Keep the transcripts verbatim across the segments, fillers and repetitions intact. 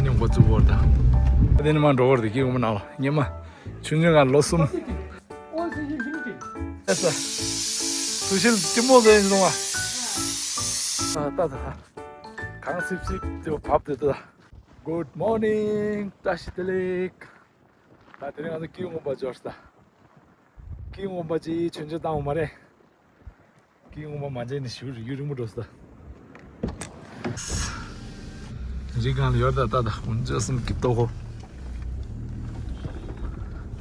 ཉིན་འགོ་བཙུགས་བོར་དང་། དེ་ནི་མ་འགྲོ་བོར་དེ་སྐྱིད་འོང་མ་ནང་ལ་ཉི་མ་ཆུང་ཆུང་ང་ལོ་གསུམ། ཨེ་ས། སུ་ཤིལ་སྐྱིད་མོ་ཟེར་ཡིན་རུང་བ། ཨ་ཏ་ཏ། གངས་སིབ་སིབ་དེ་བབ་དེ་ཏ། Good morning བཀྲ་ཤིས་བདེ་ལེགས། ད་དེ་རིང་ང་ཚོ་སྐྱིད་འོང་པ་འབྱོར་ས། སྐྱིད་འོང་པ་ཅི་ཆུང་ཆུང་བཏང་འོང་མ་རེད། སྐྱིད་འོང་པ་མ་བྱས་ནས་ཞུ་རི་ཡུ་རིང་པོ་འགྲོ་ས། རི་སྒང་ལ་ཡོད་ད་ད་ད་ཀུན་ཅོ་སུམ་སྐྱིད་ཏོ་ཧོ།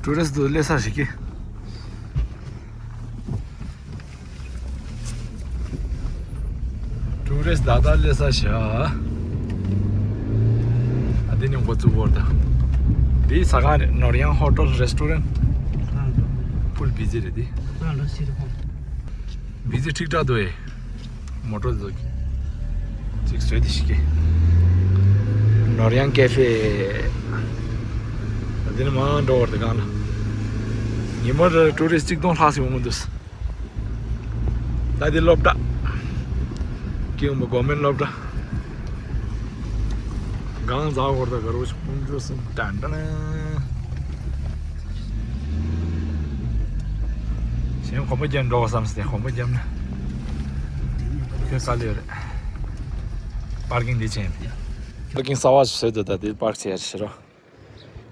ཊུ་རི་སི་ཊི་སླེབས་ས་ཞིག་གི། ཊུ་རི་སི་ཊི་ད་ད་སླེབས་ས་ཞིག་ཨ། ཨ་དེ་ནི་འགོ་བཙུགས་བོར་ད། དེ་ས་ག་ནས་ནོར་གཡང་ཧོ་ཊེལ་རེ་སི་ཊོ་རེན་ཕུལ་བི་ཛི་རེད་དེ། བི་ཛི་ཁྲིག་ཁྲག་འདུག་ཨེ། མོ་ཊ་འདུག་གི། ཅིག་བཟོས་ཏེ་ཞིག་གི། ནོར་གཡང་ཀེ་ཧྥེ། འདི་ནི་མང་འགྲོ་བར་དུ་གང་ལ། ཉི་མར་ཊུ་རི་སི་གཅིག་སྟོང་ལྷག་ཞིག་འོང་གི་འདུག་ད་འདི་སློབ་གྲྭ། ཀིང་བོ་གོ་མེན་སློབ་གྲྭ། གང་ཟག་བར་དུ་ག་རོ་ཞིག་ཕུང་ཅུ་སུམ་ཏན་ཏན། གཞན་གོམ་པ་རྒྱབ་འགྲོ་བ་བསམ་སྟེ་གོམ་པ་རྒྱབ་ན། དེ་ག་ལེར། པར་ཀིང་འདི་ཅན། པར་ཀིང་གསར་བ་ཞིག་བཟོས་འདུག་ད་འདིར་པར་ཆེ་ཡ་ཞིག་རོ།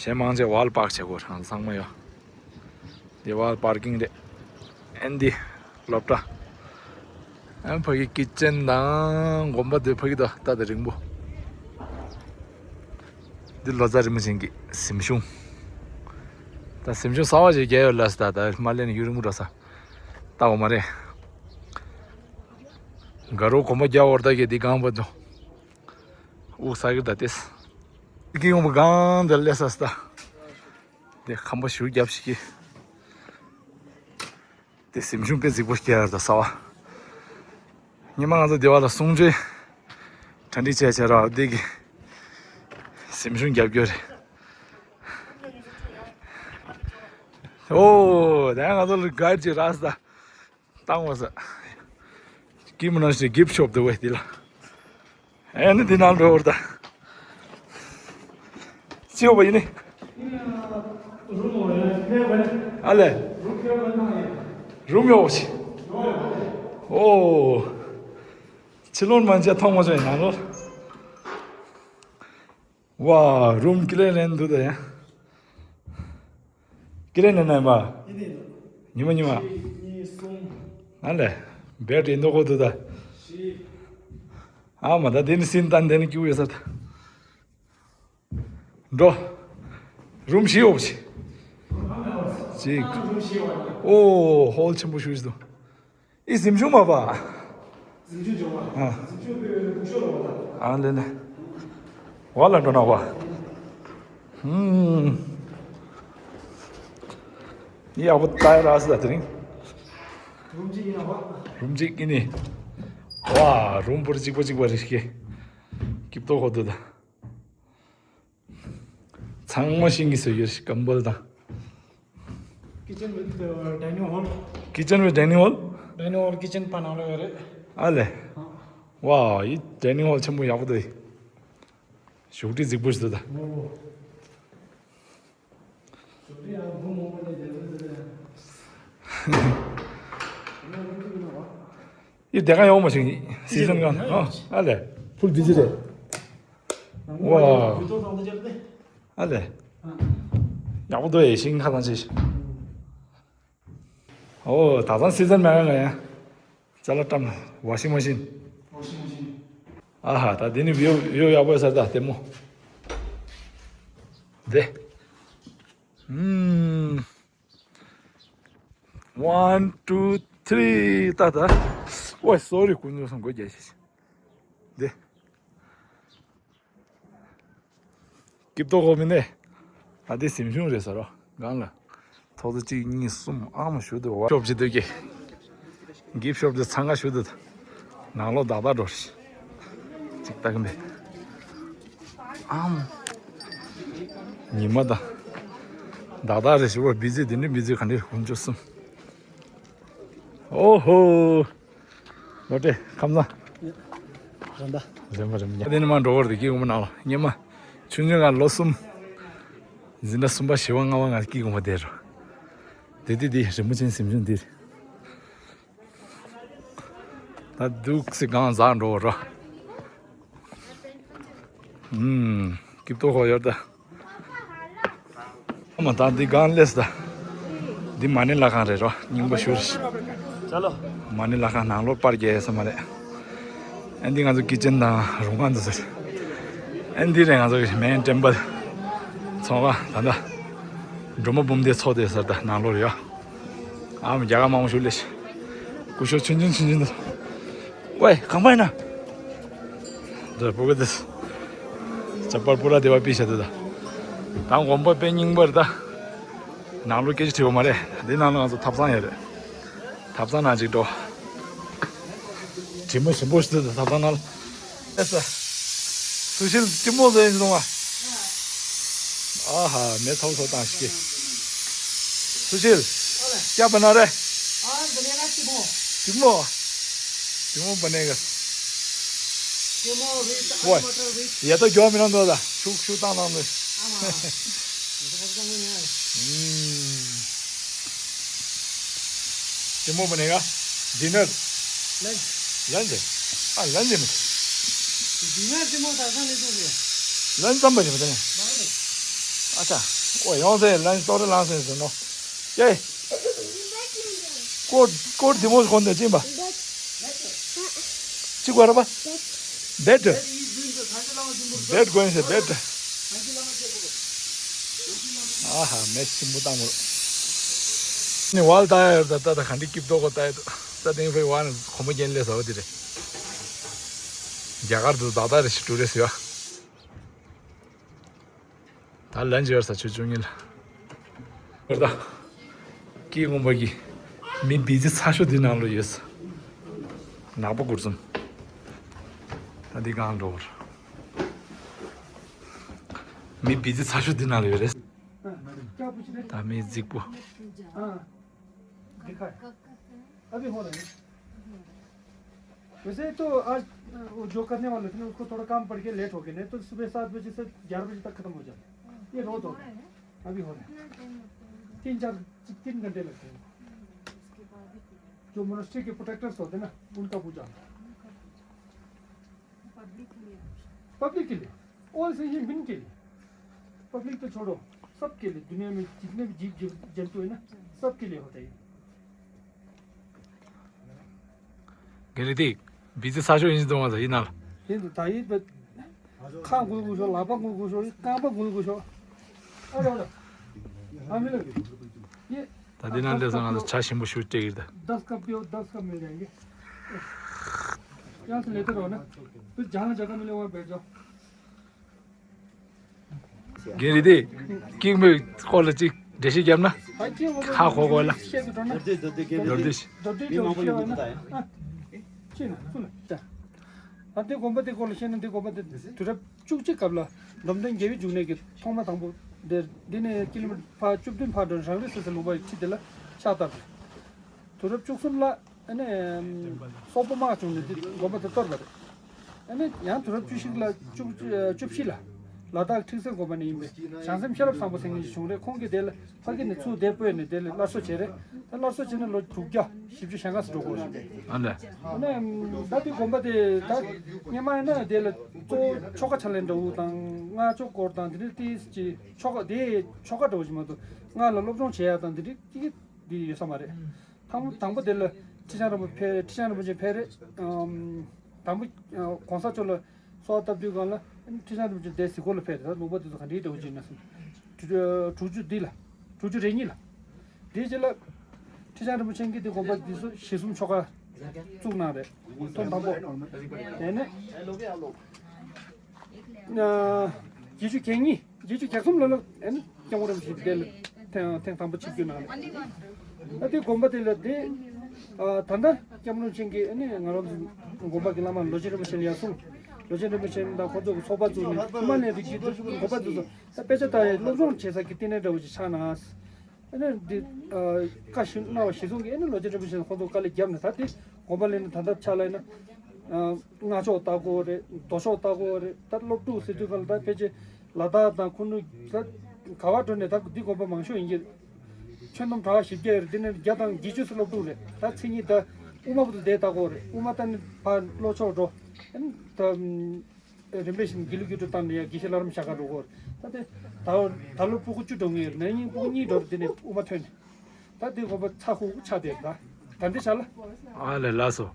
གཞན་མང་ཆེ་བར་པར་ཆེ་གོ་རང་ཚང་མ་ཡོད། འདི་བར་པར་ཀིང་རེད། ཨན་འདི་སློབ་གྲྭ། ཨན་ཕ་གི་ཀི་ཅན་དང་དགོན་པ་འདི་ཕ་གི་ད་ལྟ་དེ་རིང་པོ། འདི་ལོ་ཙཱ་རིན་པོ་ཆེ་གི་གཟིམ་ཆུང་། ད་གཟིམ་ཆུང་གསར་བ་ཞིག་རྒྱག་ཡོད་ལ་ས་ད་ད་མ་ལེན་ཡུན་རིང་པོ་འགྲོ་ས། ལྟ་བ་མ་རེད། དགའ་རོགས་གོམ་པ་རྒྱག་བར་ད་གི་འདི་གང་པ་ཚོ། དབུགས་ས་གི་ད་ཏེས། ཀི་ཡོང་པ་གང་དེ་ལས་ས་ས་ད། དེ་ཁམས་པ་ཞུ་རྒྱབ་ཞིག་གི། དེ་གཟིམ་ཆུང་དཔེ་རྫིག་པོ་སྐྱེ་ཡར་དང་ས་བ། ཉི་མ་ང་ཚོ་སྡེ་བ་ལ་གསུང་ཆོས་གྲ་སྒྲིག་བྱས་བྱས་ར་བདེ་གི་གཟིམ་ཆུང་རྒྱབ་རྒྱུ་རེད། ཨོ་ད་ང་ཚོ་ལ་ག་ཅི་ར་ས་ད་བཏང་བ་ས། ཀི་མ་ན་ཤི་གིབ་ཤོབ་དེ་བས་དེ་ལ། ཨེ་ནི་འདི་ནང་འགྲོ་བར་ད། ཅི་ཡོད་པ་ཡིན་ནི། ཨ་ལེ། རུམ་ཡོད་པ་ཞིག་ཨོ། ཕྱི་ལོགས་མ་བྱས་མཐོང་མ་བྱས་ནང་ལོགས། ཝ། རུམ་ཀི་ལེ་ལེན་འདུག་ད་ཡ། ཀི་ལེ་ནན་ནན་པ། ཉི་མ་ཉི་མ། ཨ་ལེ། བེད་ཡིན་འདུག་གོ་འདུག་ད། ཨ་མ་ད་དེ་ནི་སིན་ཏན་དེ་ནི་ཀྱུ་ཡོད་ས་ད། འགྲོ། རུམ་བཞི་ཡོད་པ་ཞིག་གཅིག་ཨོ་ཧོལ་ཆེན་པོ་ཞིག་འདུག་ཨི་གཟིམ་ཆུང་མ་པ། གཟིམ་ཆུང་ཆུང་བ། ཨ། གཟིམ་ཆུང་པའི་སྐུ་ཞབས་རོགས་པ་དང་། ཨ་ལེ་ལེ། བ་ལ་འགྲོ་ན་བ། ཧུམ། ཡག་པོ་ལྟ་ཡ་རག་སི་ད་དེ་རིང་། རུམ་གཅིག་ཡིན་ན་བ། རུམ་གཅིག་ཡིན་ནི། བ། རུམ་བུར་གཅིག་པ་གཅིག་པ་རེ་ཞིག་སྐྱིད་ཏོ་ཧོ་ཏོ་ད། ཚང་མ་ཤིང་གི་བཟོས་ཡོད་ཀམ་བལ་དང་། Kitchen with dining hall. Kitchen with dining hall. Dining hall kitchen པ་ནང་ལ་ཡོད་རེད། ཨ་ལེ། ཝ་ཡི་ཌའི་ནིང་ཧོལ་ཆེན་པོ་ཡག་པོ་འདུག་བཞུགས་ཁྲི་རྫིག་པོ་ཞིག་འདུག་ད། བཞུགས་ཁྲི་ཡང་སྒོ་མང་པོ་ནས་བསྡད་ཡོད་རེད། ཡི་དེ་ག་ཡོང་མ་ཞིག་སི་ཟན་གང་ཨ་ཨ་ལེ། ཕུལ་བི་ཛི་རེད། ཝ། ཨ་ལེ། ཡག་པོ་འདུག་ཨེ་ཤིང་ཁ་ཐང་ཆེ་ཞིག་ཨོ་ད་ཚང་སི་ཟན་མེད་ག་ཡ། ཅ་ལག་བཀྲམ་ཝ་ཤིང་མ་ཤིན། ཝ་ཤིང་མ་ཤིན། ཨ་ཧ་ད་དེ་ནི་བིའུ་བིའུ་ཡག་པོ་ཡོད་ས་རེད་ད་ལྟད་མོ། དེ། ཨུམ། One, two, three ད་ད། ཝའི་སོ་རི་ཀུན་ཉོ་སོང་སྒོ་རྒྱག་ཤིག་འདི། སྐྱིད་ཏོ་གོ་མི་ནས། ད་འདི་གཟིམ་ཆུང་རེད་ཟེར་རོ། གང་ལ། ཐོག་ཏུ་གཅིག་གཉིས་གསུམ་ཨ་མ་ཞུ་འདུག་བ། ཤོབ་ཅི་འདུག་གི། གིབ་ཤོབ་དེ་ཚང་ཁ་ཞུ་འདུག་ནང་ལོགས་བདག་བདག་འགྲོ་རེད། ཅིག་ལྟ་གི་མེད། ཨམ། ཉི་མ་དང་། བདག་བདག་རེ་ཞུ་བ་བི་ཛི་དེ་འདྲ་བི་ཛི་ག་འདྲ་ཧུན་ཅོ་སུམ། ཨོ་ཧོ། ལོ་ཏྲེ་ཁམས་ལ། རེད་ད། རེད་མ་རེད་མ་ཉ། དེ་ནི་མ་འགྲོ་བར་དེ་སྐྱིད་འོང་མ་ནང་ལ་ཉི་མ། ཆུང་ཆུང་ང་ལོ་གསུམ། འཛིན་གྲྭ་གསུམ་པ་བཞི་པ་ལྔ་པ་ང་སྐྱིད་གོང་མ་དེར། དེ་དེ་དེ་རིན་པོ་ཆེ་གཟིམ་ཆུང་འདིར། ད་འདུག་སེ་གང་ཟག་འགྲོ་བ་རོ། ཨུམ། སྐྱིད་ཏོ་ཧོ་ཡོད་ད། ཨ་མ་ད་འདི་གང་ལེས་ད། འདི་མ་ཎི་ལྷ་ཁང་རེད་རོ། རྙིང་པ་ཞུ་རེད། ཅ་ལོ། མ་ཎི་ལྷ་ཁང་ནང་ལོགས་པར་རྒྱག་ཡས་ས་མ་རེད། ཨ་འདི་ང་ཚོ་ཀི་ཅན་དང་རུང་ཁང་འདུག་ཟེར། ཨ་འདི་རེད་ང་ཚོ་གི་མེན་ཊེམ་པལ། ཚོང་ཁང་ད་ལྟ། སྒྲོལ་མ་འབུམ་སྡེ་ཚོགས་སྡེ་ཟེར་ད་ནང་ལོགས་རེད་ཡ། ཨ་མ་རྒྱ་གར་མང་པོ་ཞིག་སླེབས་ཤག་སྐུ་ཞབས་ཆུང་ཆུང་ཆུང་ཆུང་དང་། ཝེ་གང་པ་ཡིན་ན། འདི་སྤུ་གུ་དེ། ཇ་པར་པུ་ར་དེ་བ་པི་ཤ་དེ་ད། ད་དགོན་པ་དཔེ་རྙིང་པ་རེད་ད། ནང་ལོགས་སྐད་ཆ་དྲིས་པ་མ་རེད། འདི་ནང་ལ་ང་ཚོ་ཐབ་ཚང་ཡོད་རེད། ཐབ་ཚང་ནང་ཅིག་འགྲོ། དྲི་མ་ཞིམ་པོ་ཞིག་འདུག་ཐབ་ཚང་ནང་ལ། ཨེ་ས། སུ་ཤིལ་ལྕི་མོ་ཟེར་ཡིན་སོང་བ། ཨ་ཧ་མེ་ཐོག་ཐོག་བཏང་ཞིག་སུ་ཤིལ། क्या बना रहा है? आज बनेगा टिमो। टिमो। टिमो बनेगा। टिमो विथ वो। आलू मटर विथ। ये तो क्यों मिला दो दा। शुक शुक तांग तांग दे। हाँ, हाँ। ये तो पता नहीं है। हम्म। टिमो बनेगा। डिनर। लंच। लंच है। हाँ, लंच है। डिनर टिमो तो ऐसा नहीं तो भैया। लंच तम बजे बताने। बारह बजे। अच्छा। ओ, यहाँ से लंच तो लांच से सुनो। ये। कोट, कोट दिमोस कौन दे चिंबा? चिको रबा? बेट। बेट going से बेट। आहा, मैं चिंबो तांगो। ने वाल ताया ता ता खंडी किप दो को ताया तो। ता दिन पे वान खोमो गेन ले सो दिरे। जगार दो दादा रे टूरिस्ट या। ད་ལན་ཅི་ཡར་ས་ཆུ་ཆུ་ངིལ། ད་ཀི་ངོ་མ་གི་མི་བི་ཛི་ཚ་ཤོ་འདི་ནང་ལོ་ཡོད། ནག་པོ་གུར་ཙམ། ད་འདི་གང་འགྲོ་བར། མི་བི་ཛི་ཚ་ཤོ་འདི་ནང་ལོ་ཡོད་རེད། ད་མི་རྫིག་པོ། दिखा है। अभी हो रहा है। वैसे तो आज वो जो करने वाले थे ना, उसको थोड़ा काम पड़ के लेट हो गया, नहीं तो सुबह सात बजे से ग्यारह बजे तक खत्म हो जाता है। ये रोज होता है। अभी हो रहा है। तीन चार, तीन घंटे लगते हैं। जो मोनास्ट्री के प्रोटेक्टर्स होते हैं ना, उनका पूजा होता है। पब्लिक के लिए। पब्लिक के लिए। और से ये मिन के लिए। पब्लिक तो छोड़ो, सबके लिए, दुनिया में जितने भी जीव जंतु है ना, सबके लिए होता है। གལ་ཏེ། བི་ཛི་ས་ཤོ་ཡིན་གཏོང་བ་ཡིན་ན། ཡིན་དུ་ད་ཡིན་པ། ཁ་འགུལ་དགོས་ཤོག་ལག་པ་འགུལ་དགོས་ཤོག་རྐང་པ་འགུལ་དགོས་ཤོག་ཨ་རོ་རོ། ཨ་མི་ལ། ཡེ། ད་འདི་ནང་སླེབས་སོང་ང་ཚོ་ཇ་ཞིམ་པོ་ཞིག་སྤྲད་ཀྱི་རེད། दस कप पियो, दस कप मिल जाएंगे। यहाँ से लेते रहो ना, फिर जहाँ जगह मिले वहाँ बैठ जाओ। རྒན་རེད་དེ། ཀིང་མོའི་སྐོར་ལ་ཅིག་འགྲེལ་བཤད་བརྒྱབ་ན། ཧ་གོ་གོ་ལ། མདོར་བསྡུས་ཤིག་ཨ་འདི་དགོན་པ་འདི་སྐོར་ལ་བཤད་ན་འདི་དགོན་པ་འདི་དུས་རབས་བཅུ་གཅིག་སྐབས་ལ་འབྲོམ་སྟོན་རྒྱལ་བའི་འབྱུང་གནས་ཀྱི་ཐོག་མ་དང་པོ་འདིར་འདི་ནས་ཀི་ལོ་མི་ཊར་ཕར་བཅུ་བདུན་ཕར་འགྲོ་རང་རེ་སོ་སོའི་ལུང་པ་ཡི་ཁྲི་དེ་ལ་ཕྱག་བཏབ་རེད། དུས་རབས་བཅུ་གསུམ་ལ། ཨ་ནི། སོག་པོ་དམག་བྱུང་ནས་དེ་དགོན་པ་དེ་གཏོར་བ་རེད། ཨ་ནི་ཡང་དུས་རབས་བཅུ་བཞི་ལ་བཅུ་བཅུ་བཞི་ལ་ལ་དྭགས་ཁྲིག་སེ་དགོན་པ་ནས་ཡིན་པའི་བྱང་སེམས་ཤེས་རབ་བཟང་པོ་ཟེར་མཁན་ཞིག་བྱུང་རེད། ཁོང་གིས་དེ་ལ་ཕ་གི་ནས་ཚུར་དེ་སྤོས་ནས་དེ་ལ་སླར་གསོ་བྱས་རེད། ད་སླར་གསོ་བྱས་ན་ལོ་དྲུག་བརྒྱ་བཞི་བཅུ་ཞེ་ལྔ་ཙམ་འགྲོ་དགོས་རེད། ཨ་ལས། ཨ་ནི་ད་དེ་དགོན་པ་དེ་ད་སྔོན་མ་ཡིན་ན་དེ་ལ་གཙོ་བོ་ཆོ་ག་ཕྱག་ལེན་འདྲ་བོ་དང་སྔགས་ཆོས་སྐོར་དང་དེ་འདྲ་ཏིས་ཀྱི་ཆོ་ག་དེ་ཆོ་ག་འདྲ་བོ་ཞིག་མ་གཏོགས་སྔགས་ལ་སློབ་སྦྱོང་བྱེད་ཡ་དང་དེ་འདྲ་ཏིས་ཀྱི་དེ་ཡོད་ས་མ་རེད། དང་དང་པོ་དེ་ལ་ཁྲི་བྱང་རིན་པོ་ཆེ་ཕེབས་རེད། ཁྲི་བྱང་རིན་པོ་ཆེ་ཕེབས་རེད། ཨམ། དང་པོ་ཨ་གོང་ས་མཆོག་ལ་གསོལ་བ་བཏབ་དུས་སྒང་ལ་ཁྲི་བྱང་རིན་པོ་ཆེ་དེ་གཟིགས་སྐོར་ལ་ཕེབས་རེད། ད་ལུང་པ་དེ་ཚོ་ག་འདྲའི་འདྲ་བོ་ཅིག་ཡིན་ན་བསམ། དྲུག་ཅུ་དྲུག་ཅུ་འདི་ལ་དྲུག་ཅུ་རེ་གཉིས་ལ། དེའི་རྗེས་ལ་ཁྲི་བྱང་རིན་པོ་ཆེ་གིས་དེ་དགོན་པ་འདི་ཚོ་གཞི་གསུམ་ཆོ་ག་བཙུགས་གནང་རེད། ཐོག་དང་པོ། དེ་ནས། ཨ། བརྒྱད་ཅུ་གྱ་གཉིས། བརྒྱད་ཅུ་གྱ་གསུམ་ལ་ལ་ཨ་ནི་སྐྱབས་མགོན་རིན་པོ་ཆེ་དེ་ལ་ཐེངས་ཐེངས་དང་པོ་ཆིབས་བསྒྱུར་གནང་རེད། ཨ་དེ་དགོན་པ་དེ་ལ་དེ་ཨ་ད་ལྟ་སྐྱབས་མགོན་རིན་པོ་ཆེ་གིས་ཨ་ནི་ང་རང་ཚོ་དགོན་པ་གི་བླ་མ་ལོ་ཆེན་རིན་པོ་ཆེ་ལ་ཡར་གསུངས། ལོ་ཆེན་རིན་པོ་ཆེ་དང་ཁོང་ཚོ་གི་ཚོགས་པ་བཙུགས་ནས་ཐུགས་སྨོན་ལས་དེ་གི་དགོན་པ་དེ་ཚོ་ད་དཔེ་ཆ་ལྟ་ཡའི་སློབ་སྦྱོང་བྱེད་ས་གི་བསྟི་གནས་འདྲ་བོ་ཅིག་ཆགས་ན། ཨ་ནི་འདི་ཨ་བཀའ་ཞུ་གནང་བ་གཞིར་བཟུང་གིས་ཨ་ནི་ལོ་ཆེན་རིན་པོ་ཆེ་ཁོང་ཚོ་དཀའ་ལས་བརྒྱབ་ནས་ད་དེ་དགོན་པ་ལས་ནས་ད་ལྟ་ཆ་ལ་ཡིན་ན་ཨ་སྔགས་ཆོས་ལྟ་དགོས་རེད། མདོ་ཆོས་ལྟ་དགོས་རེད། ད་སློབ་ཕྲུག་ཟེར་དུས་སྒང་ལ་ད་ཕལ་ཆེར་ ལ་དྭགས་དང་ཁུ་ནུ་ད་ག་བ་འགྲོ་ནས་ད་འདི་དགོན་པ་མང་ཤོས་ཡིན་གྱི། ཆོས་རྣམ་གྲྭ་བ་བཞི་བརྒྱ་ཡོད་རེད། འདི་ནས་བརྒྱ་དང་བརྒྱད་ཅུ་ཙམ་སློབ་ཕྲུག་རེད། ད་མཚན་ཉིད་ད་དབུ་མ་བར་དུ་བསྡད་ལྟ་གོ་རེད། དབུ་མ་ད་ནི་ཕར་ལྷོ་ཕྱོགས་འགྲོ། ད་རིམ་པས་བཞིན་དགེ་ལུགས་བརྒྱུད་སྒྲུབ་བཏང་ནས་ཡང་དགེ་བཤེས་ལྷ་རམས་ཤག་ག་འགྲོ་གོ་རེད། ད་དེ་ད་ད་ལོ་སྤུ་གུ་བཅུ་འགྲོ་ངེས་རེད། ན་ནིང་སྤུ་གུ་གཉིས་འགྲོ་རེད། འདི་ནས་དབུ་མ་ཐོན་ནས། ད་དེ་དགོན་པ་ཚ་ཁུག་ཆགས་བསྡད་ད། ད་འདི་ཆགས་ལ། ཨ་ལས་ལགས་སོ།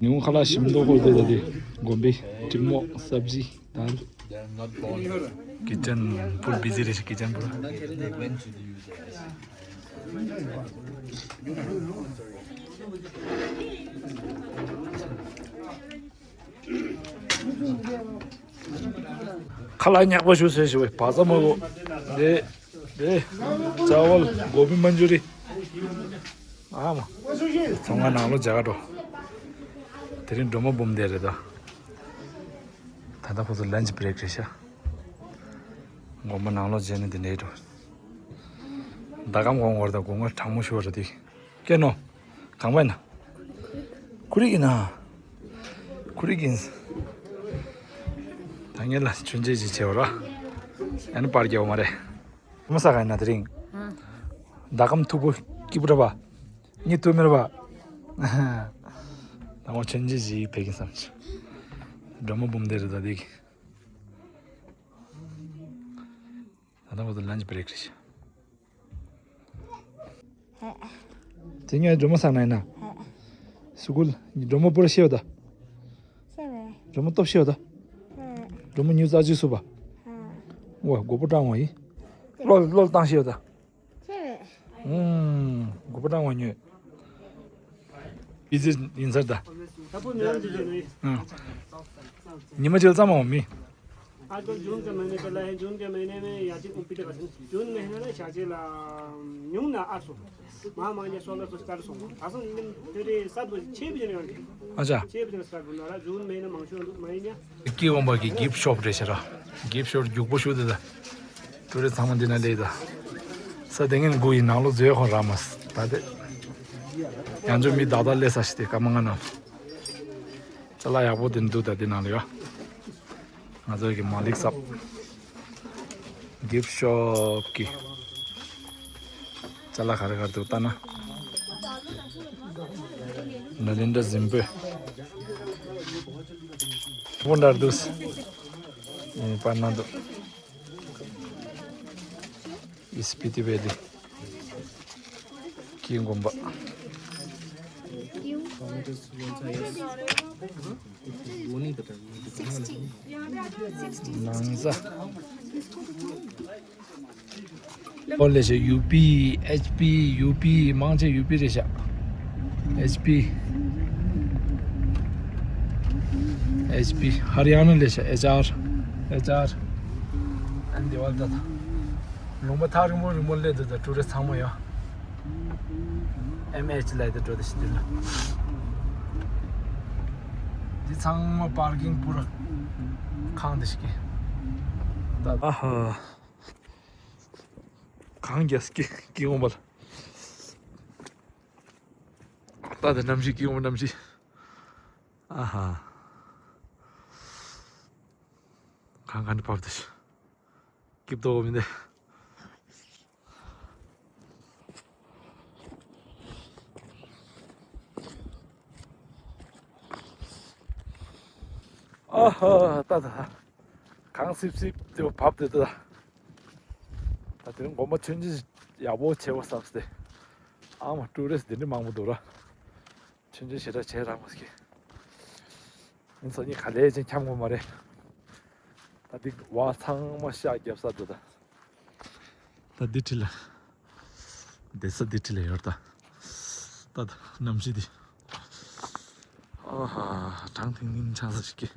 ཉུང་ཁ་ལག་ཞིམ་མདོག་ཁོག་དེ་ད་དེ་དགོན་པའི་གྲིབ་མོག་སབ་ཇི་དང་། Kitchen full busy རེད་ཤག Kitchen full། ཁ་ལག་ཉག་པ་ཞུ་ཟེར་ཞུ་བའི་བ་ཚ་མ་གོ། དེ་དེ་ཅ་ཝལ་གོ་བི་མན་ཇུ་རི། ཨ་མ། ཚོང་ཁང་ནང་ལོགས་མཇལ་ཁ་འགྲོ། དེ་རིང་སྒྲོལ་མ་འབུམ་སྡེ་རེད་ད། ད་ལྟ་ཁོ་ཚོ་lunch break རེད་ཤག་དགོན་པ་ནང་ལོགས་མཇལ་ནས་འདི་འདྲའི་འགྲོ། ཟླ་གམ་གོང་བར་དང་དགོང་མོ་གྲང་མོ་ཞུ་བ་རེད་དེ། ཀྱེ་ནོ། གང་པ་ཡིན་ན། ཁུ་རིག་ཡིན་ན། ཁུ་རིག་ཡིན། ད་ངེད་ལ་ཆུན་ཆེ་ཅིག་བྱེད་བ་ར། ཨ་ནི་པར་རྒྱག་བ་མ་རེད། མ་ས་ག་ཡིན་ན་དེ་རིང་། ཟླ་གམ་མཐུག་པོ་སྐྱིད་པོ་ར་བ། གཉིད་ཐུབ་མེད་ར་བ། ད་ངོ་ཆུན་ཆེ་ཅིག་ཕེབས་ཀྱིན་བསམ་ཆུ། སྒྲོལ་མ་འབུམ་སྡེ་རེད་ད་དེ་གི། ད་ལྟ་ང་ཚོ་lunch break རེད་ཤག་དེ་ངས་སྒྲོལ་མ་ས་ན་ཡིན་ན། སི་ཀུལ། སྒྲོལ་མ་པུ་ར་ཤེས་པ་ད། ཤེས་པས། སྒྲོལ་མ་སྟོབས་ཤེས་པ་ད། ཨ། སྒྲོལ་མ་ཉུ་ཙག་ཅིག་སུ་པ། ཨ། ཝ་མགོ་པོ་སྐྲངས་བ་ཡིན། བློ་བློ་བཏང་ཤེས་པ་ད། ཤེས་པས། ཨུམ། མགོ་པོ་སྐྲངས་བ་ཉོས། ཨི་ཟི་ཡིན་ཚར་ད། ད་པོ་ནོ་ཡོན་དུ་ཇོན་ནི། ཨང་། ཉི་མ་གཅིག་ལ་ཙམ་མ་འོང་མི། आज कल जून के महीने चला है। जून के महीने में याची को पीटे बस। जून महीने में शाची ला न्यून ना आसो। मां मां ये सोलह सौ चार सौ। आसो निम तेरे साथ बजे छह बजे निकल। अच्छा। छह बजे स्टार्ट होने वाला। जून महीने मांगशो महीने। སྐྱིད་འོང་པ་གི་gift shop རེད་ཤག་ར། gift shop རྒྱུག་པོ་ཞུ་དེ་ད། ཏུ་རེ་ཚང་མ་འདི་ན་ལེ་ད། ས་དེ་ངན་དགུ་ཡི་ནང་ལོ་མཛོད་ཁོང་ར་མ་ད་དེ། ཡང་ཅོ་མི་ད་ད་ལེ་ས་ཤི་དེ་ཀ་མ་ང་ན། ཅ་ལག་ཡག་པོ་དེ་འདུག་ད་དེ་ནང་ལ་ཡོད། ང་ཚོ་གི་མ་ལིག་སབ། gift shop གི་ཅ་ལག་ག་རེ་ག་རེ་འདུག་ལྟ་ན། ན་ལིན་དྲ་གཟིམ་དཔོན། སྤུན་ཟླར་འདུག་ཨེ་པར་ན་འདུག Spiti Valley གི་དགོན་པ། ནང་ས། ཨོ་ལེ་ཤ་ཡུ་པི་ཨེཆ་པི་ཡུ་པི་མང་ཆེ་ཡུ་པི་རེད་ཤག་ཨེཆ་པི། ཨེཆ་པི་ཧ་རི་ཡ་ན་ལེ་ཤ་ཨེཆ་ཨར། ཨེཆ་ཨར། ཨན་དེ་བ་ད་ད། ལུང་པ་ཐག་རིང་པོ་རིང་པོ་སླེབས་འདུག་ད་ཀྲུ་རི་ཚང་མ་ཡོད། ཨེམ་ཨེཆ་ལ་དེ་འགྲོ་དེ་ཤི་དེ་ལ། འདི་ཚང་མ་པར་ཀིང་པུ་ར་ཁང་དེ་ཤི་གི། ད་ཨ་ཧ། གང་རྒྱ་སྐྱེ་སྐྱེ་འོང་བ་ལ། ད་དེ་གནམ་གཤིས་སྐྱེ་འོང་གནམ་གཤིས། ཨ་ཧ། གང་གང་དུ་བབས་དེ་ཤི། སྐྱིབས་ཏོ་མི་འདི། ཨ་ཧ་ད་ད། གངས་སིབ་སིབ་དེ་བབས་དེ་ད། ད་དེ་རིང་དགོན་པ་ཆུང་ཆུང་ཡག་པོ་བྱེད་པ་བསམས་ཏེ། ཨ་མ་ཀྲུ་རེ་སི་དེ་འདྲ་མང་པོ་འདུག་ར། ཆུང་ཆུང་ཞེ་དྲག་བྱས་རག་མ་སོང་གི། ཨིན་སང་ཉིན་ག་ལེ་ཅན་འཁྱམ་དགོས་མ་རེད། ད་འདི་བ་ཚང་མ་ཤག་རྒྱབ་ས་འདུག་ད། ད་འདི་ཁྲི་ལ། བསྡད་ས་འདི་ཁྲི་ལ་ཡོད་ད། ད་ད་གནམ་གཤིས་འདི། ཨ་ཧ། གྲང་ཐིང་ཐིང་ཆགས་ས་ཞིག་གི།